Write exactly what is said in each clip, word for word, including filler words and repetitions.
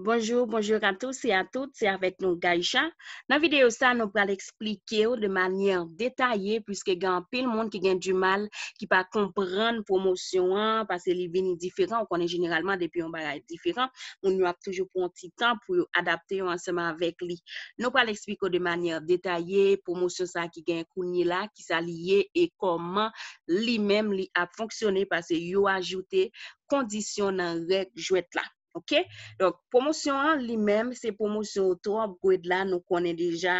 Bonjou, bonjou a tous e a tout, se avèk nou Gaïcha. Nan videyo sa, nou pral eksplike w de manyè detaye, piske gen anpil moun ki gen dimal, ki pa konprann pwomosyon an, paske li vini diferan. Ou konnen jeneralman, depi yon bagay diferan, moun yo ap toujou pran yon ti tan pou yo adapte yo ansanm avèk li. Nou pral eksplike w de manyè detaye pwomosyon sa ki gen kounye la, ki sa li ye e kòman li menm li ap fonksyone, paske yo ajoute kondisyon nan règ jwèt la. Oke? Donk, pwomosyon an li menm, se pwomosyon auto upgrade la, nou konnen deja,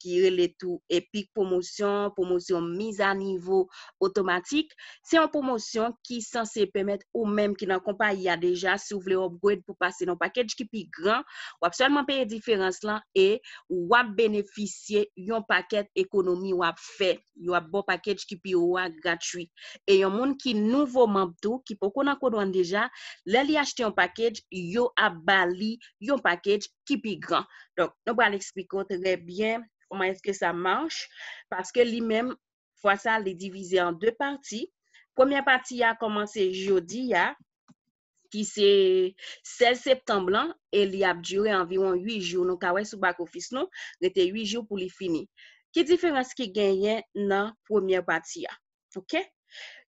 ki rele tou Epic Pwomosyon, pwomosyon miz a nivo otomatik. Se yon pwomosyon ki sanse pèmèt ou menm ki nan konpayi a deja, si w vle upgrade pou pase nan yon package ki pi gran, w ap sèlman peye diferans lan e w ap benefisye yon pakèt ekonomi w ap fè. Yo ap ba w package ki pi wo a gratui. E yon moun ki nouvo manm tou, ki poko nan Code One deja, lè li achte yon package, yo ap ba li yon package ki pi gran. Donk, nou pral eksplike w trè byen kòman èske sa mache, paske li menm, fwa sa, li divize an de pati. Premyè pati a kòmanse jodi a, ki se sèz septanm lan, e li ap dire anviwon uit jou. Nou ka wè sou back office nou, rete uit jou pou li fini. Ki diferans ki genyen nan premyè pati a? Oke?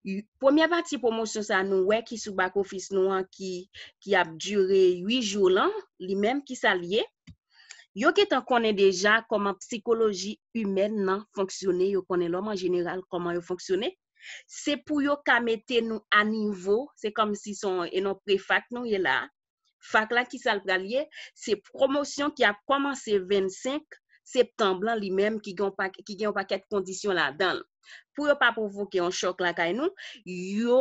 Y- Premyè pati pwomosyon sa nou wè ki sou back office nou an ki, ki ap dire uit jou lan, li menm ki sa l ye. Yo gentan konnen deja kòman psikoloji imèn nan fonksyone, yo konnen lòm an jeneral kòman yo fonksyone. Se pou yo ka mete nou a nivo, se kòmsi se yon, e non prefak nou ye la. Fak la, ki sa l pral ye? Se pwomosyon ki ap kòmanse vennsenk septanm lan, li menm ki gen yon pak- ki gen yon pakèt kondisyon ladan l. Pou yo pa pwovoke yon chòk lakay nou, yo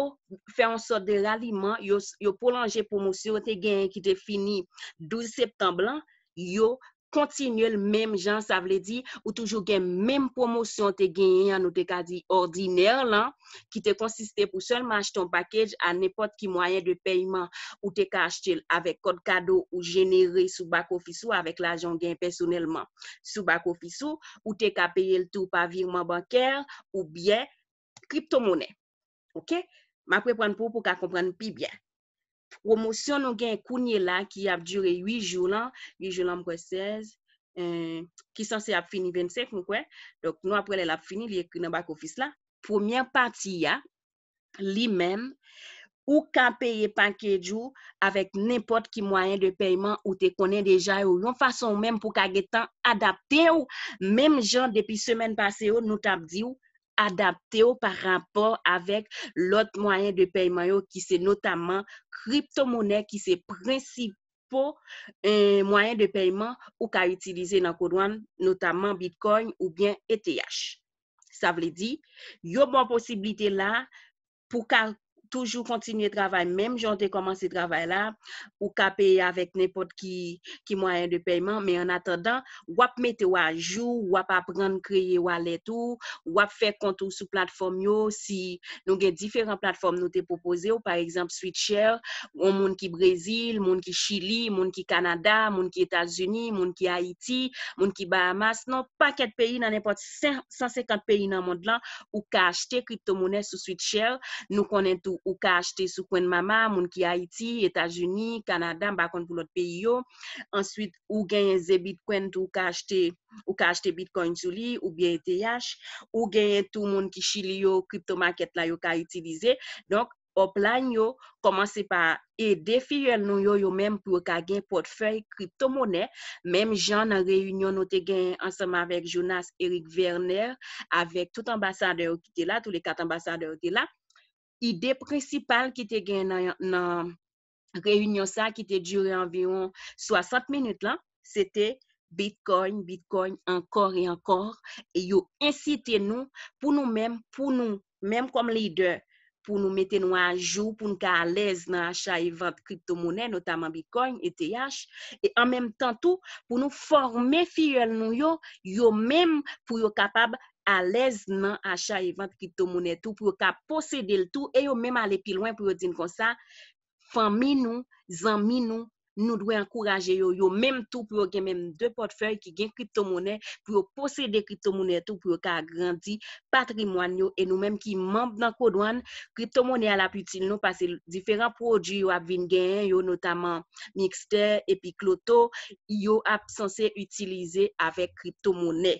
fè yon sòt de raliman, yo, yo pwolonje pwomosyon yo te genyen ki te fini douz septanm lan, yo kontinye l menm jan, sa vle di, ou toujou gen menm pwomosyon te genyen an, nou te ka di òdinè lan, ki te konsiste pou sèlman achte yon package a nenpòt ki mwayen de pèyman ou te ka achte l avèk kòd kado ou jenere sou back office ou, avèk lajan w genyen pèsonèlman sou back office ou, ou te ka peye l tou pa virman bankè oubyen kriptomonè. Oke? M ap reprann pou ou, pou w ka konprann pi byen. Pwomosyon nou gen kounye la ki ap dire uit jou lan, uit jou lan, m kwè sèz, eh, ki sanse ap fini vennsenk, m kwè. Donk, nou ap wè lè l ap fini, li ekri nan back office la. Premyè pati a, li menm, ou ka peye package ou avèk nenpòt ki mwayen de pèyman ou te konnen deja yo, yon fason ou menm pou ka gentan adapte w, menm jan depi semèn pase yo, nou t ap di w, adapte w pa rapò avèk lòt mwayen de pèyman yo, ki se notamman kriptomonè, ki se prensipal, eh, mwayen de pèyman ou ka itilize nan Code One, notamman Bitcoin oubyen E T H. Sa vle di, yo ba w posiblite la pou ka toujou kontinye travay, menm jan w te kòmanse travay la, ou ka peye avèk nenpòt ki, ki mwayen de pèyman, men an atandan, w ap mete w ajou, w ap aprann kreye wallet ou, w ap fè kont ou sou platfòm yo, si nou gen diferan platfòm nou te pwopoze w, pa egzanp, Sweetshare, yon moun ki Brezil, moun ki Chili, moun ki Kanada, moun ki Etazini, moun ki Ayiti, moun ki Bahamas, nan pakèt peyi, nan nenpòt san senkant peyi nan mond lan, ou ka achte kriptomonè sou Sweetshare. Nou konnen tou, ou ka achte sou Coinmama, moun ki Ayiti, Etazini, Kanada, m pa konn pou lòt peyi yo. Answit, ou genyen Zebitcoin tou, ou ka achte, ou ka achte Bitcoin sou li, oubyen E T H. Ou genyen tou moun ki Chili yo, crypto market la, yo ka itilize. Donk, upline yo, kòmanse pa ede fiyèl nou yo, yo menm pou yo ka gen pòtfèy kriptomonè, menm jan nan reyinyon nou te gen ansanm avèk Jonas Eric Verner, avèk tout anbasadè yo ki te la, tou le kat anbasadè yo te la. Ide prensipal ki te gen nan, nan reyinyon sa ki te dire anviwon swasant minit lan, se te Bitcoin, Bitcoin, ankò e ankò, e yo ensite nou pou nou menm, pou nou menm kòm lidè, pou nou mete nou ajou, pou nou ka alèz nan acha e vant kriptomonè, notaman Bitcoin, E T H, e an menm tan tou, pou nou fòme fiyèl nou yo, yo menm pou yo kapab alèz nan acha e vant kriptomonè tou, pou yo ka posede l tou, e yo menm ale pi lwen pou yo di n konsa, fanmi nou, zanmi nou, nou dwe ankouraje yo, yo menm tou, pou yo gen menm de pòtfèy ki gen kriptomonè, pou yo posede kriptomonè tou, pou yo ka agrandi patrimwàn yo. E nou menm ki manm nan Codone, kriptomonè a l ap itil nou, paske diferan pwodui yo ap vin genyen yo, notaman Mixter epi Cloto, yo ap sanse itilize avèk kriptomonè.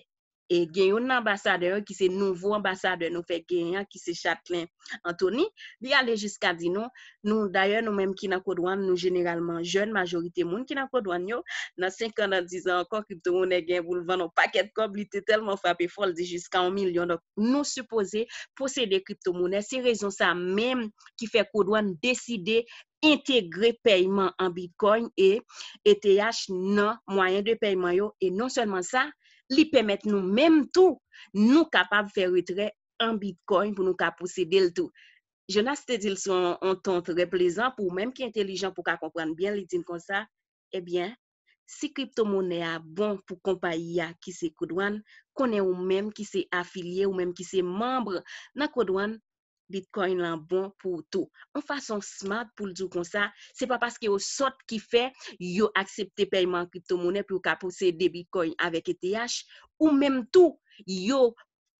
E gen youn nan anbasadè yo ki se nouvo anbasadè nou fèk genyen an, ki se Chatelin Anthony. Li ale jiska di nou, nou, dayè, nou menm ki nan Codone, nou jeneralman jèn, majorite moun ki nan Codone yo, nan senk an, nan diz an ankò, kriptomonè gen pou l vann yon pakèt kòb, li te tèlman frape fò, l di jiska yon milyon. Donk, nou sipoze posede kriptomonè. Se rezon sa menm ki fè Codone deside entegre pèyman an Bitcoin e E T H nan mwayen de pèyman yo. E non sèlman sa, li pèmèt nou menm tou, nou kapab fè retrè an Bitcoin pou nou ka posede l tou. Jonas te di l sou yon, yon ton trè plezan, pou ou menm ki entelijan, pou w ka konprann byen, li di n konsa, ebyen, si kriptomonè a bon pou konpayi a ki se Codone, konnen ou menm ki se afilye, ou menm ki se manm nan Codone, Bitcoin lan bon pou ou tou. Yon fason smart pou l di w konsa, se pa paske yo sòt ki fè yo aksepte pèyman an kriptomonè pou yo ka posede Bitcoin avèk E T H, ou menm tou, yo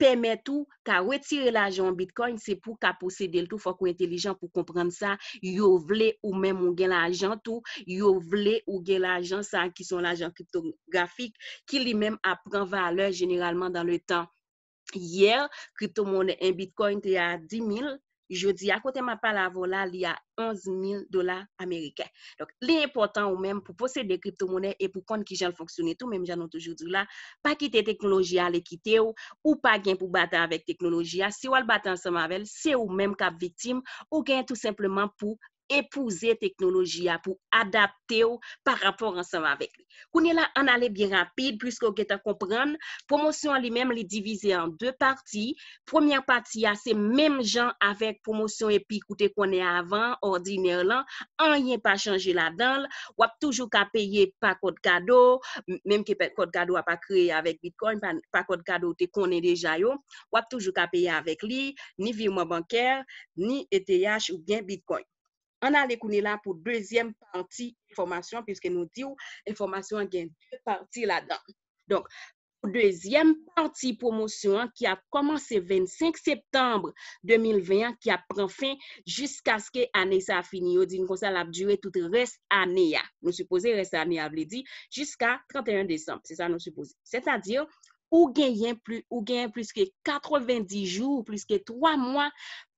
pèmèt ou ka retire lajan w an Bitcoin, se pou w ka posede l tou, fòk ou entelijan pou konprann sa, yo vle ou menm ou gen lajan tou, yo vle ou gen lajan sa ki se yon lajan kriptografik, ki li menm ap pran valè jeneralman dans le temps. Yè, kriptomonè, en Bitcoin te a dis mil. Jodi a, kote m ap pale avè w la, li a onz mil dola ameriken. Donk, li enpòtan ou menm pou posede kriptomonè e pou konn kijan l fonksyone tou, menm jan nou toujou di w la, pa kite teknoloji a ale kite w, ou pa gen pou batay avèk teknoloji a. Si w al batay ansanm avè l, se ou menm k ap viktim, ou gen tou senpleman pou epouze teknoloji a, pou adapte w pa rapò ansanm avèk li. Kounye la, ann ale byen rapid, piske w gentan konprann, pwomosyon an li menm, li divize an de pati. Premyè pati a, se menm jan avèk pwomosyon Epic ou te konnen avan, òdinè lan, anyen pa chanje ladan l. W ap toujou ka peye pa kòd kado, m-, menm ke pe-, kòd kado a pa kreye avèk Bitcoin, pa, pa kòd kado ou te konnen deja yo, w ap toujou ka peye avèk li, ni virman bankè, ni E T H oubyen Bitcoin. Ann ale kounye la pou dezyèm pati enfòmasyon, piske nou di w enfòmasyon an gen de pati ladan. Donk, pou dezyèm pati pwomosyon an ki ap kòmanse vennsenk septanm de mil ven an, ki ap pran fen jiskaske ane sa a fini. Yo di n konsa, l ap dire tout rès ane a. Nou sipoze rès ane a vle di jiska trannteyen desanm. Se sa nou sipoze. Sètadi, ou genyen pli, ou genyen plis ke katrevenndis jou, plis ke twa mwa,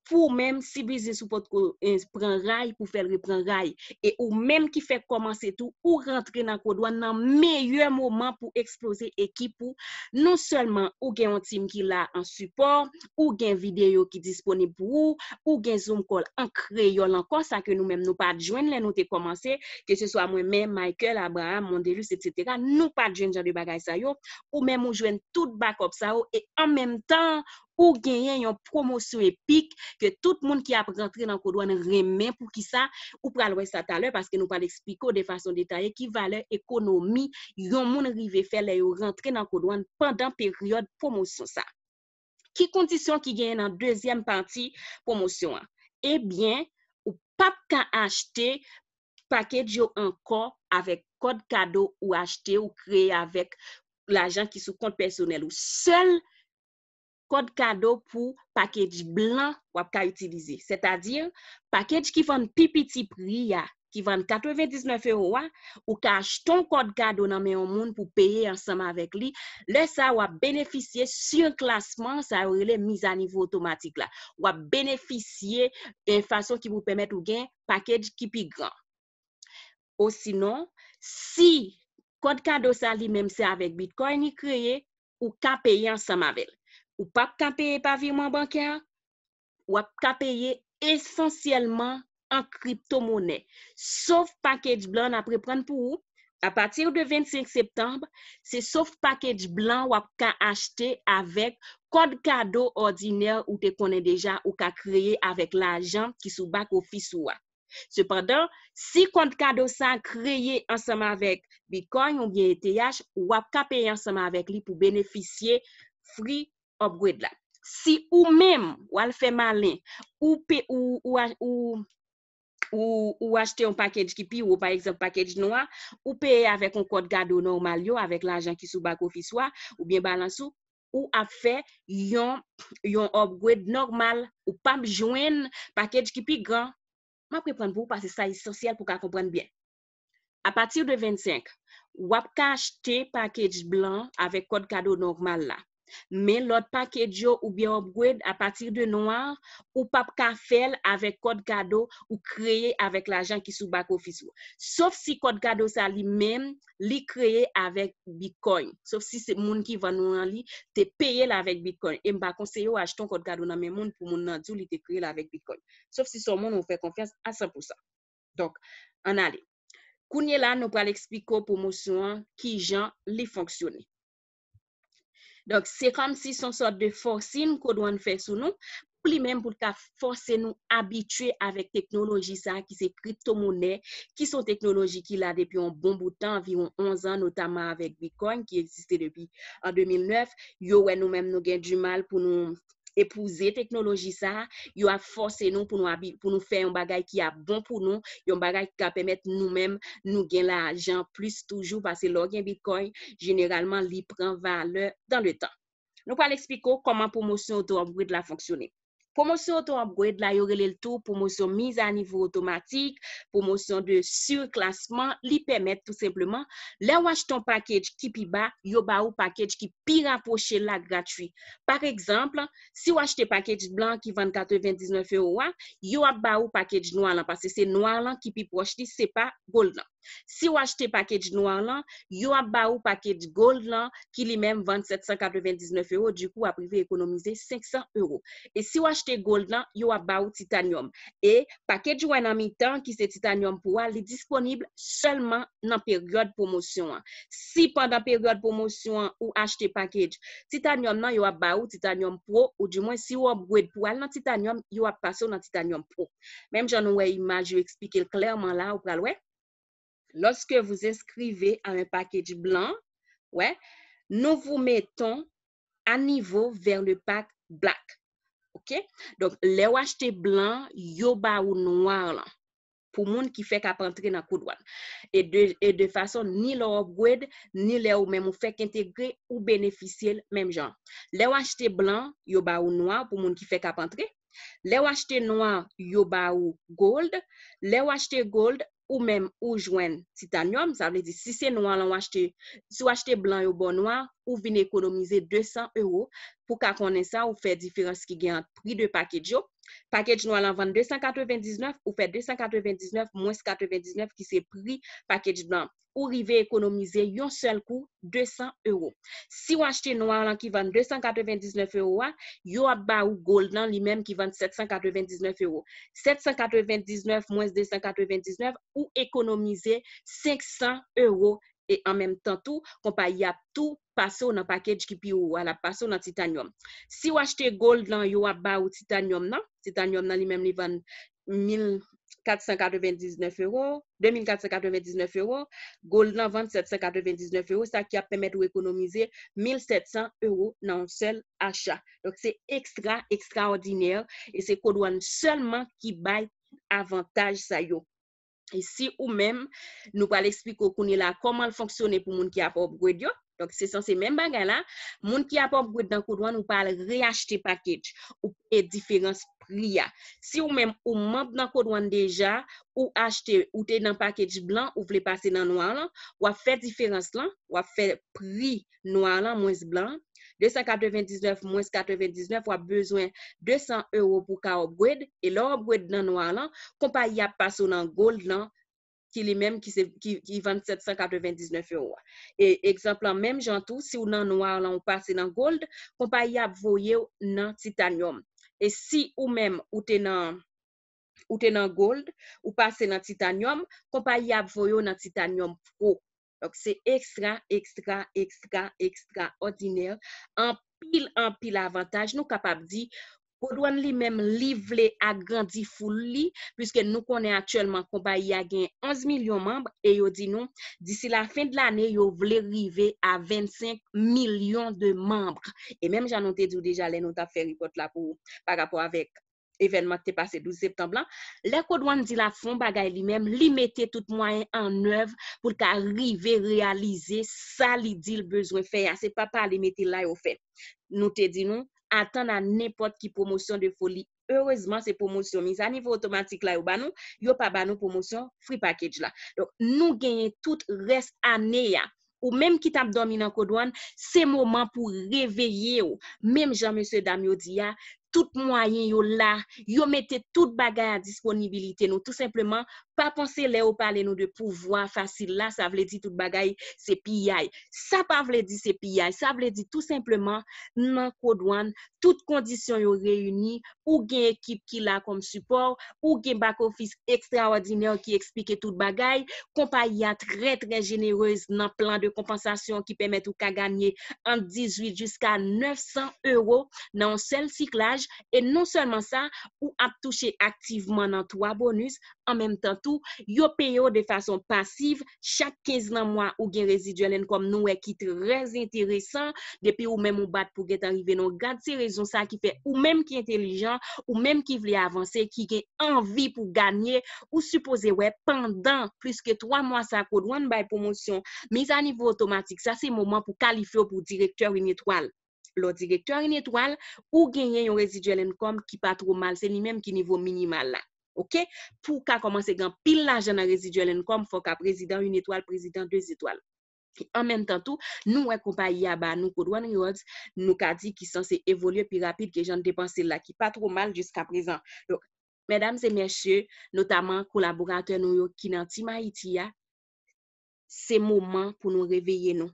pou ou menm, si biznis ou potko, eh, pran ray, pou fè l repran ray. E ou menm ki fèk kòmanse tou, ou rantre nan Codone nan meyè moman pou eksploze ekip ou. Non sèlman ou gen yon team ki la an sipò, ou gen videyo ki disponib pou ou, ou gen Zoom call an kreyòl ankò, sa ke nou menm nou pa t jwenn lè nou te kòmanse, ke se swa mwen menm, Michael, Abraham, Mondelus, etsetera. Nou pa t jwenn jan de bagay sa yo. Ou menm ou jwenn tout backup sa yo, e an menm tan, ou genyen yon pwomosyon Epic ke tout moun ki ap rantre nan Codone renmen. Poukisa? Ou pral wè sa talè, paske nou pral eksplike w de fason detaye ki valè ekonomi yon moun rive fè lè yo rantre nan Codone pandan peryòd pwomosyon sa. Ki kondisyon ki genyen nan dezyèm pati pwomosyon an? Ebyen, ou p ap ka achte package yo ankò avèk kòd kado ou achte, ou kreye avèk lajan ki sou kont pèsonèl ou. Sèl kòd kado pou package blan w ap ka itilize. Sètadi, package ki vann pi piti pri a, ki vann katrevendiznèf ewo a, ou ka achte yon kòd kado nan men yon moun pou peye ansanm avèk li. Lè sa a, w ap benefisye siklasman, sa yo rele mizanivo otomatik la. W ap benefisye, eh, fason ki pou pèmèt ou gen package ki pi gran. Osinon, si kòd kado sa li menm se avèk Bitcoin li kreye, ou ka peye ansanm avè l. Ou p ap ka peye pa virman bankè, w ap ka peye esansyèlman an kriptomonè. Sof package blan, n ap reprann pou ou, apati de vennsenk septanm, se sof package blan w ap ka achte avèk kòd kado òdinè ou te konnen deja ou ka kreye avèk lajan ki sou back office ou a. Sepandan, si kòd kado sa a kreye ansanm avèk Bitcoin oubyen E T H, w ap ka peye ansanm avèk li pou benefisye free upgrade la. Si ou menm, w al fè malen, ou pe-, ou, ou, a-, ou ou, ou achte yon package ki pi wo, pa egzanp, package nwa, ou peye avèk yon kòd kado nòmal yo, avèk lajan ki sou back office ou a, oubyen balans ou, ou ap fè yon, yon upgrade nòmal, ou p ap jwenn package ki pi gran. M ap reprann pou ou, paske sa esansyèl pou w ka konprann byen. Apati de vennsenk, w ap ka achte package blan avèk kòd kado nòmal la. Men lòt package yo oubyen upgrade apati de nwa, ou p ap ka fè l avèk kòd kado ou kreye avèk lajan ki sou back office ou. Sof si kòd kado sa li menm, li kreye avèk Bitcoin. Sof si se moun ki vann ou an li te peye l avèk Bitcoin. E m pa konseye w achte yon kòd kado nan men moun pou moun nan di w li te kreye l avèk Bitcoin. Sof si se yon moun ou fè konfyans a san pou san. Donk, ann ale. Kounye la, nou pral eksplike w pwomosyon an, kijan li fonksyone. Donk, se kòmsi se yon sòt de forcing Code One fè sou nou, pou li menm pou l ka fòse nou abitye avèk teknoloji sa a ki se kriptomonè, ki se yon teknoloji ki la depi yon bon bout tan, anviwon onz an, notaman avèk Bitcoin ki egziste depi an de mil nèf. Yo wè nou menm nou gen dimal pou nou epouze teknoloji sa a, yo ap fòse nou pou nou abi, pou nou fè yon bagay ki ap bon pou nou, yon bagay ki ka pèmèt nou menm nou gen lajan plis toujou, paske lè w gen Bitcoin, jeneralman, li pran valè dans le temps. Nou pral eksplike w kòman pwomosyon auto upgrade la fonksyone. Pwomosyon auto upgrade la, yo rele l tou pwomosyon miz a nivo otomatik, pwomosyon de surclassement, li pèmèt tou senpleman, lè w achte yon package ki pi ba, yo ba ou package ki pi rapwoche la gratui. Pa egzanp, si w achte package blan ki vann katrevendiznèf ewo a, yo ap ba ou package nwa lan, paske se nwa lan ki pi pwòch li, se pa gold lan. Si w achte package nwa lan, yo ap ba ou package gold lan, ki li menm vann sèt san katrevendiznèf ewo, dikou w ap rive ekonomize senk san ewo. E si w achte gold lan, yo ap ba ou titanyòm. E package ou wè nan mitan, ki se titanyòm pro a, li disponib sèlman nan peryòd pwomosyon an. Si pandan peryòd pwomosyon an ou achte package titanyòm nan, yo ap ba ou titanyòm pro, oudimwen si w upgrade pou al nan titanyòm, yo ap pase w nan titanyòm pro. Menm jan nou wè imaj yo eksplike l klèman la, ou pral wè. Lorsque vous inscrivez à un package blanc, ouais, nous vous mettons à niveau vers le pack black. OK? Donk, lè w achte blan, yo ba ou nwa lan. Pou moun ki fèk ap antre nan Code One. E de, e de fason, ni lè w upgrade, ni lè ou menm ou fèk entegre, ou benefisye l menm jan. Lè w achte blan, yo ba ou nwa pou moun ki fèk ap antre. Lè w achte nwa, yo ba ou gold. Lè w achte gold, ou menm ou jwenn titanyòm. Sa vle di, si se nwa lan w achte, si w achte blan, yo ba w nwa, ou vin ekonomize de san ewo. Pou ka konnen sa, ou fè diferans ki gen ant pri de package yo. Package nwa lan vann de san katrevendiznèf, ou fè de san katrevendiznèf mwens katrevendiznèf ki se pri package blan. Ou rive ekonomize yon sèl kou de san ewo. Si w achte nwa lan ki vann de san katrevendiznèf ewo a, yo ap ba ou gold lan li menm ki vann sèt san katrevendiznèf ewo. Sèt san katrevendiznèf mwens de san katrevendiznèf, ou ekonomize senk san ewo. E an menm tan tou, konpayi a ap tou pase w nan package ki pi wo a, l ap pase w nan titanyòm. Si w achte gold lan, yo ap ba ou titanyòm nan. Titanyòm nan li menm li vann mil kat san katrevendiznèf ewo, de mil kat san katrevendiznèf ewo, gold lan vann sèt san katrevendiznèf ewo, sa ki ap pèmèt ou ekonomize mil sèt san ewo nan yon sèl acha. Donk, se ekstra, ekstraòdinè, e se Code One sèlman ki bay avantaj sa yo. E si ou menm, nou pral eksplike w kounye la kòman l fonksyone pou moun ki ap upgrade yo. Donk, se sanse menm bagay la. Moun ki ap upgrade nan Code One, ou pral reachte package. Ou peye diferans pri a. Si ou menm, ou manm nan Code One deja, ou achte, ou te nan package blan, ou vle pase nan nwa lan, w ap fè diferans lan, w ap fè pri nwa lan mwens blan, de san katrevendiznèf mwens katrevendiznèf, w ap bezwen de san ewo pou w ka upgrade, e lè w upgrade nan nwa lan, konpayi a ap pase w nan gold lan, ki li menm ki se, ki, ki vann sèt san katrevendiznèf ewo a. E egzanp lan, menm jan tou, si w nan nwa lan, ou pase nan gold, konpayi a ap voye w nan titanyòm. E si ou menm, ou te nan, ou te nan gold, ou pase nan titanyòm, konpayi a ap voye w nan titanyòm pro. Donk, se ekstra, ekstra, ekstra, ekstraòdinè. Anpil, anpil avantaj. Nou kapab di, Code One li menm, li vle agrandi foul li, piske nou konnen aktyèlman konpayi a gen onz milyon manm, e yo di nou, disi la fen de lane, yo vle rive a vennsenk milyon de manm. E menm jan nou te di w deja lè nou t ap fè repòt la pou, pa rapò avèk evènman ki te pase douz septanm lan, lè Code One di l ap fè yon bagay li menm, li mete tout mwayen an èv pou l ka rive reyalize sa li di l bezwen fè a. Se pa pale mete l la yo fè. Nou te di nou, atann a nenpòt ki pwomosyon de foli. Erezman, se pwomosyon miz a nivo otomatik la yo ba nou, yo pa ba nou pwomosyon free package la. Donk, nou genyen tout rès ane a. Ou menm ki t ap dòmi nan Code One, se moman pou reveye w. Menm jan mesye dam yo di a, tout mwayen yo la, yo mete tout bagay a disponibilite nou. Tou senpleman, pa panse lè yo pale nou de pouvwa fasil la, sa vle di tout bagay se piyay. Sa pa vle di se piyay, sa vle di tou senpleman nan Code One, tout kondisyon yo reyini, ou gen ekip ki la kòm sipò, ou gen back office ekstraòdinè ki eksplike tout bagay, konpayi a trè, trè jenerez nan plan de konpansasyon ki pèmèt ou ka ganye ant dizuit jiska nèf san ewo nan yon sèl siklaj, e non sèlman sa, ou ap touche aktivman nan twa bonis, an menm tan tou, yo peye w de fason pasiv, chak kenz nan mwa ou gen residual income nou wè ki trè enteresan, depi ou menm ou bat pou gentan rive nan yon grad, se rezon sa ki fè ou menm ki entelijan, ou menm ki vle avanse, ki gen anvi pou ganye, ou sipoze wè pandan plis ke twa mwa sa Code One bay pwomosyon, miz a nivo otomatik, sa se moman pou kalifye w pou direktè Une Étoile. Lè w direktè Une Étoile, ou genyen yon residual income ki pa two mal, se li menm ki nivo minimal la. Oke? Pou w ka kòmanse gen anpil lajan nan residual income, fò w ka prezidan Une Étoile, prezidan Deux Étoiles. An menm tan tou, nou wè konpayi a ba nou Code One Rewards, nou ka di ki sanse evolye pi rapid ke jan n te panse l la, ki pa two mal jiska prezan. Donk, medam e mesye, notaman kolaboratè nou yo ki nan Team Ayiti a, se moman pou nou reveye nou.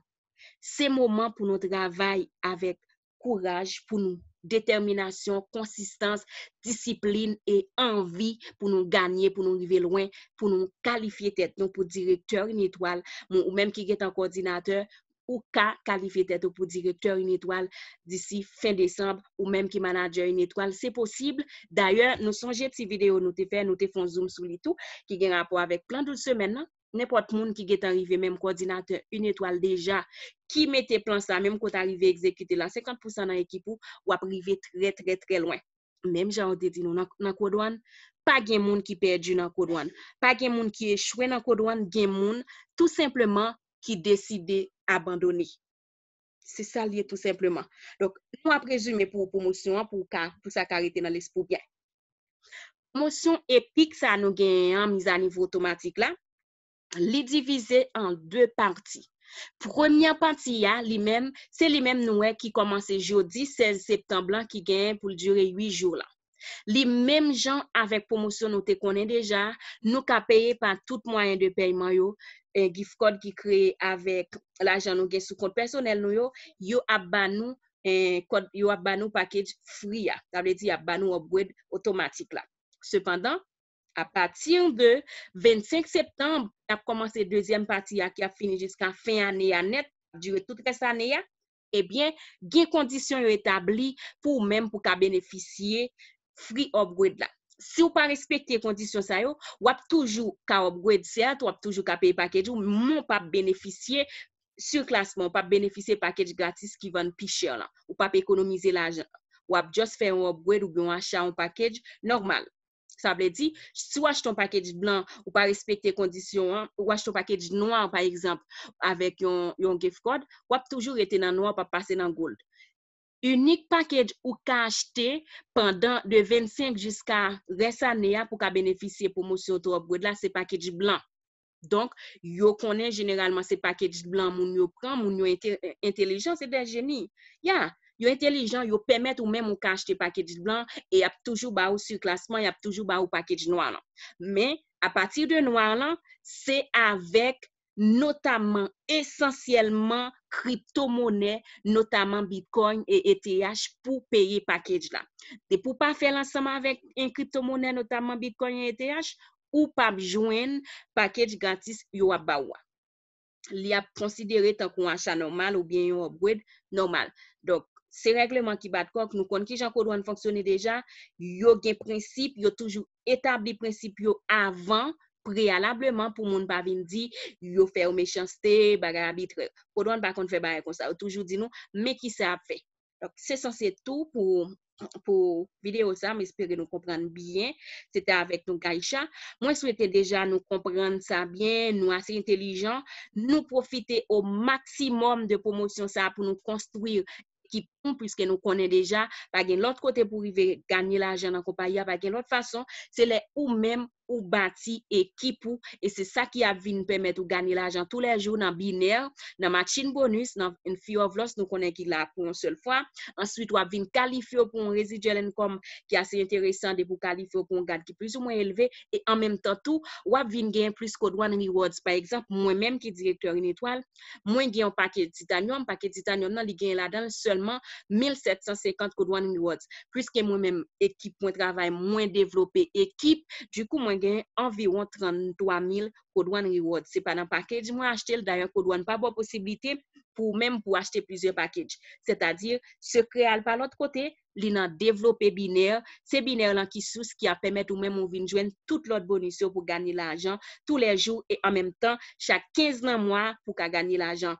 Se moman pou nou travay avèk kouraj, pou nou detèminasyon, konsistans, disiplin e anvi pou nou ganye, pou nou rive lwen, pou nou kalifye tèt nou pou direktè Une Étoile. Ou menm ki gentan kòdinatè, ou ka kalifye tèt ou pou direktè Une Étoile disi fen desanm, ou menm ki manadjè Une Étoile, se posib. Dayè, nou sonje ti videyo nou te fè, nou te fè yon zoom sou li tou, ki gen rapò avèk plan douz semèn nan. Nenpòt moun ki gentan rive menm kòdinatè Une Étoile deja, ki mete plan sa, menm kote a rive egzekite la, senkant pousan nan ekip ou, w ap rive trè, trè, trè lwen. Menm jan w te di nou nan, nan Code One, pa gen moun ki pèdi nan Code One. Pa gen moun ki echwe nan Code One, gen moun tou senpleman ki deside abandone. Se sa l ye tou senpleman. Donk, nou ap rezime pou pwomosyon an, pou, ka, pou sa ka rete nan lespri w byen. Pwomosyon epik sa nou genyen an, miz a nivo otomatik la, li divize an de pati. Premyè pati a, li menm, se li menm nou wè ki kòmanse jodi sèz septanm lan, ki genyen pou l dire uit jou lan. Li menm jan avèk pwomosyon nou te konnen deja, nou ka peye pa tout mwayen de pèyman yo, eh, gift card ki kreye avèk lajan nou gen sou kont pèsonèl nou yo, yo ap ba nou, eh, kòd, yo ap ba nou package free a. Sa vle di, y ap ba nou upgrade otomatik la. Sepandan, apati de vennsenk septanm, n ap kòmanse dezyèm pati a ki ap fini jiska fen ane a nèt, ap dire tout rès ane a, ebyen, gen kondisyon yo etabli pou ou menm pou ka benefisye free upgrade la. Si w pa respekte kondisyon sa yo, w ap toujou ka upgrade, sèt, w ap toujou ka peye package ou, men w p ap benefisye siklasman, w p ap benefisye package gratis ki vann pi chè lan. Ou p ap ekonomize lajan. W ap just fè yon upgrade oubyen yon acha yon package nòmal. Sa vle di, si w achte yon package blan, ou pa respekte kondisyon an, ou achte yon package nwa, pa egzanp, avèk yon, yon gift card, w ap toujou rete nan nwa, w p ap pase nan gold. Inik package ou ka achte pandan de vennsenk jiska rès ane a pou ka benefisye pwomosyon to upgrade la, se package blan. Donk, yo konnen jeneralman se package blan moun yo pran, moun yo ente-, entelijan, se de jeni. Ya, yo entelijan, yo pèmèt ou menm ou ka achte package blan e y ap toujou ba ou siklasman, y ap toujou ba ou package nwa lan. Men, apati de nwa lan, se avèk notaman, esansyèlman, kriptomonè, notaman Bitcoin e E T H pou peye package la. Depi w pa fè l ansanm avèk en kriptomonè, notaman Bitcoin e E T H, ou p ap jwenn package gratis yo ap ba ou a. Li ap konsidere tankou yon acha nòmal oubyen yon upgrade nòmal. Donk, se règleman ki bat kòk, nou konn kijan Code One fonksyone deja, yo gen prensip, yo toujou etabli prensip yo avan, preyalableman, pou moun pa vin di yo fè yo mechanste, bagay abitrè. Code One pa konn fè bagay konsa, yo toujou di nou, men kisa y ap fè. Donk, se sanse tou pou pou videyo sa, m espere nou konprann byen. Se te avèk nou Gaïcha. Mwen swete deja nou konprann sa byen, nou ase entelijan, nou pwofite o maksimòm de pwomosyon sa pou nou konstwi ekip nou, piske nou konnen deja, pa gen lòt kote pou rive ganye lajan nan konpayi a, pa gen lòt fason, se lè ou menm ou bati ekip ou, e se sa ki ap vin pèmèt ou ganye lajan toulèjou nan binè, nan matching bonus, nan Few of Loss, nou konnen ki la pou yon sèl fwa. Answit, w ap vin kalifye w pou yon residual income ki ase enteresan depi w kalifye w pou yon gad ki plizoumwen elve, e an menm tan tou, w ap vin genyen plis Code One Rewards. Pa egzanp, mwen menm ki direktè Inetwal, mwen gen yon pakèt titanyòm, pakèt titanyòm nan li gen ladan l sèlman mil sèt san senkant Code One Rewards. Piske mwen menm, ekip mwen travay, mwen devlope ekip, dikou mwen gen anviwon tranntwa mil Code One Rewards. Se pa nan package mwen achte l, dayè Code One pa ba w posiblite pou ou menm pou achte plizyè package. Sètadi, sekrè a l pa lòt kote, li nan devlope binè, se binè lan ki sous ki ap pèmèt ou menm ou vin jwenn tout lòt bonus yo pou ganye lajan toulèjou e an menm tan chak kenz nan mwa pou ka ganye lajan.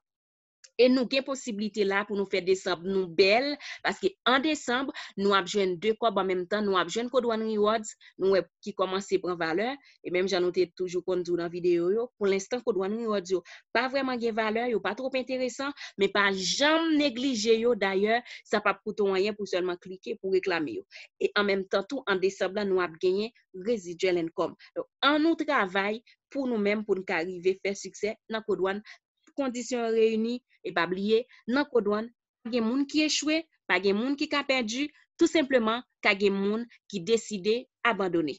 E nou gen posiblite la pou nou fè desanm nou bèl, paske an desanm, nou ap jwenn de kòb an menm tan, nou ap jwenn Code One Rewards, nou wè ki kòmanse pran valè, e menm jan nou te toujou konn di w nan videyo yo, pou lenstan Code One Rewards yo pa vrèman gen valè, yo pa twòp enteresan, men pa janm neglije yo, dayè, sa p ap koute w anyen pou sèlman klike pou reklame yo. E an menm tan tou, an desanm lan, nou ap genyen residual income. Donk, an nou travay pou nou menm, pou n ka rive fè siksè nan Code One, tout kondisyon yo reyini, e pa bliye, nan Code One, pa gen moun ki echwe, pa gen moun ki ka pèdi, tou senpleman, ka gen moun ki deside abandone.